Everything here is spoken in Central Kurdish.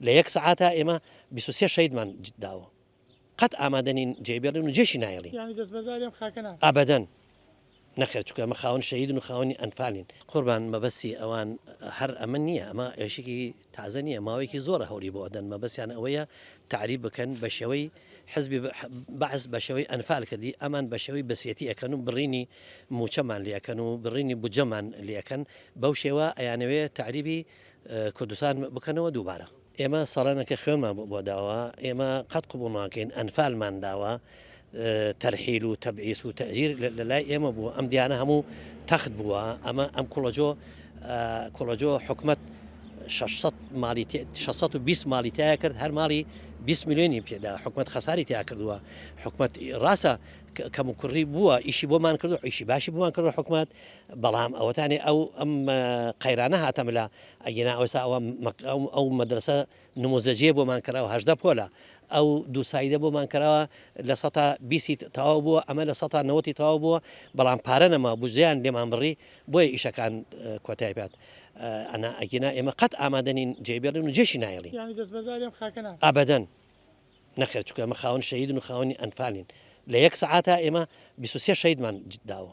لە یەک سەعاتا ئێمە 23 شەهیدمان داوە. قەت ئامادە نین جێی بێڵین و جێشی نایەڵین. یانی دەستبەرداری ئەم خاکە نابن؟ ئەبەدەن نەخێر چونکە ئەمە خاوەن شەهیدن و خاوەنی ئەنفالین. قوربان مەبەستی ئەوان هەر ئەمە نییە ئەمە ئێشێکی تازە نییە ماوەیەکی زۆرە هەوڵی بۆ ئەدەن مەبەستیان ئەوەیە تەعریب بکەن بە شێوەی حزبی بەعس بە شێوەی ئەنفال کردی ئەمان بە شێوەی بەسیەتی ئەکەن و بڕینی موچەمان لێ ئەکەن و بڕینی بودجەمان لێ ئەکەن بەو شێوە ئەیانەوێ تەعریبی کوردستان بکەنەوە دووبارە. ئێمە ساڵانێکە خوێنمان بۆ داوە، ئێمە قەت قبوڵ ناکەین، ئەنفالمان داوە، تەرحیل و تەبعیس و تەئجیر لە لای ئێمە بووە، ئەم دیانە هەموو تەخت بووە، ئەمە ئەم کوڵەجۆ کوڵەجۆ حکومەت 600 ماڵی 620 ماڵی تیا کرد هەر ماڵی 20 میلیۆنی پێدا حکومەت خەساری تیا کردووە حکومەت ڕاستە کەم و کوڕی بووە ئیشی بۆمان کردو ئیشی باشی بۆمان کردو حکومەت بەڵام ئەوەتانێ ئەو ئەم قەیرانە هاتە ملا ئەگینا ئەوسا ئەوە ئەو مەدرەسە نموزەجیە بۆمان کراوە 18 پۆلە ئەو دوو سایدە بۆمان کراوە لە سەتا بیسی تەواو بووە ئەمە لە سەتا نەوەتی تەواو بووە بەڵام پارە نەما بودجەیان لێمان بڕی بۆیە ئیشەکان کۆتای پێات ئەنا ئەگینا ئێمە قەت ئامادە نین جێی بێڵین و جێشی نایەڵین. یانی دەستبەرداری ئەم خاکە نابن؟ ئەبەدەن نەخێر چونکە ئێمە خاوەن شەهیدن و خاوەنی ئەنفالین لە یەک سەعاتا ئێمە 23 شەهیدمان داوە.